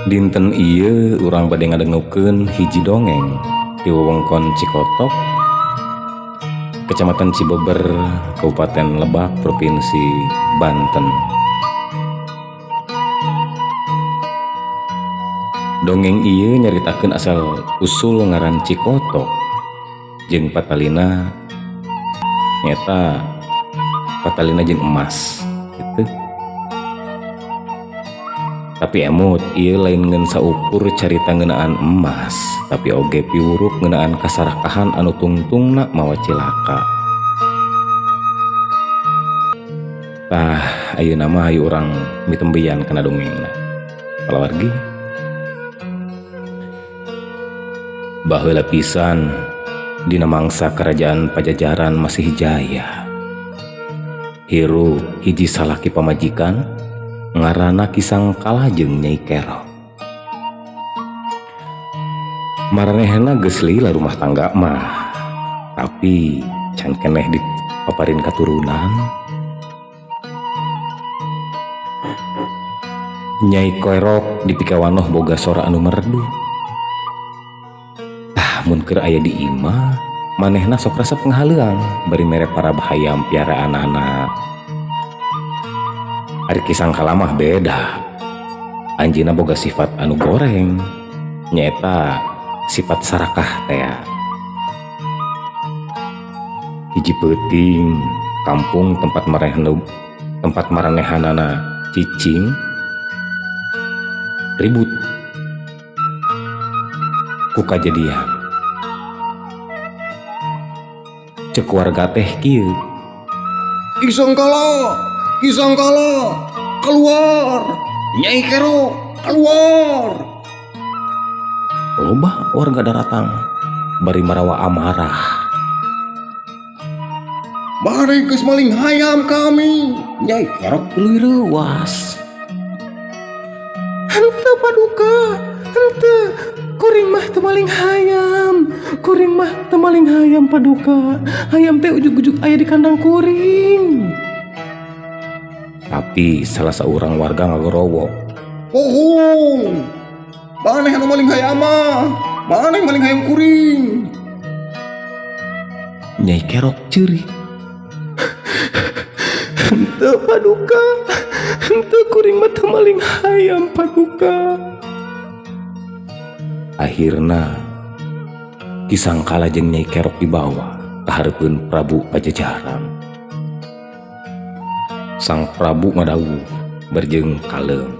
Dinten ieu urang bade ngadengukeun hiji dongeng di wewengkon Cikotok, Kecamatan Cibeber, Kabupaten Lebak, Provinsi Banten. Dongeng ieu nyaritakeun asal usul ngaran Cikotok jeung patalina nyaeta patalina jeung emas gitu. Tapi emut ieu lain ngeun saukur carita ngeunaan emas, tapi oge piwuruk ngeunaan kasarakahan anu tungtungna mawa cilaka. Tah, ayeuna mah hayu urang mitembeyan kana dongengna. Palawargi. Baheula pisan dina mangsa kerajaan Pajajaran masih jaya. Hirup hiji salaki pamajikan ngaranna Ki Sangkala jeung Nyai Kerok. Maranehna geus lila rumah tangga mah, tapi can keneh dipaparin katurunan. Nyai Kerok dipikawanoh boga sora anu merdu. Tah mun keur aya di imah, manehna sok resep ngahaleuang bari mere para hayam piaraanana. Ari Ki Sangkala mah beda. Anjeunna boga sifat anu goreng, nyaeta sifat sarakah tea. Hiji peuting kampung tempat maranehanana cicing ribut ku kajadian. Cek warga teh kieu. Ki Sangkala, Ki Sangkala, keluar! Nyai Kerok, keluar! Loba warga daratang bari marawa amarah. Mari geus maling hayam kami. Nyai Kerok tuluy reuwas. Henteu paduka, henteu. Kuring mah teu maling hayam. Kuring mah teu maling hayam paduka. Hayam teh ujug-ujug aya di kandang kuring. Tapi salah seorang warga ngagorowok. Bohong. Maneh anu maling hayam mah. Maneh maling hayam kuring. Nyai Kerok ceurik. Henteu paduka. Henteu kuring mah teu maling hayam paduka. Akhirna Ki Sangkala jeung Nyai Kerok dibawa ka hareupeun Prabu Pajajaran. Sang Prabu ngadawuh berjeng kalem.